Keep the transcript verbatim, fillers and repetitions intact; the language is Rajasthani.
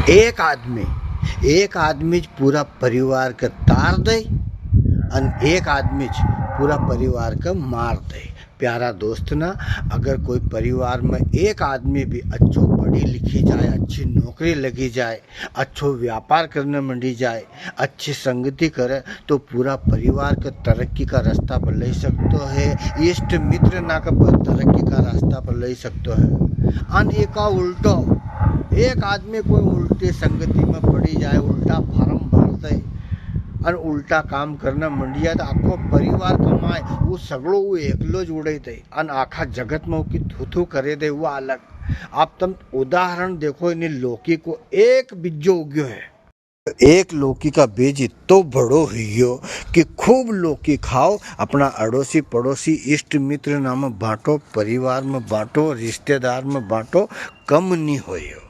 एक आदमी, एक आदमी ज पूरा परिवार के तार दे, अन एक आदमी ज पूरा परिवार के मार दे। प्यारा दोस्त ना, अगर कोई परिवार में एक आदमी भी अच्छो पढ़ी लिखी जाए, अच्छी नौकरी लगी जाए, अच्छो व्यापार करने मंडी जाए, अच्छी संगति करे, तो पूरा परिवार के तरक्की का रास्ता पर ले सकतो है, इष्ट मित्र ना के प-, तरक्की का रास्ता पर ले सकतो है। अन एका उल्टो, एक आदमी कोई उल्टी संगति में पड़ी जाए, उल्टा फार्म भर दे, अन उल्टा काम करने मंडी जाए, तो आखो परिवार कमाए, वो सगळो वो एकलो ज उड़े दे, अन आखा जगत में उकी थू थू करे दे, वो अलग। आप तम उदाहरण देखो, इनी लौकी को एक बिज्जो उग्यो है। एक लौकी का बीज इत्तो बड़ो हुई गयो कि खूब लौकी खाओ, अपना अड़ोसी पड़ोसी, इष्ट मित्र ना में बांटो, परिवार में बांटो, रिश्तेदार में बांटो, कम नी होयो।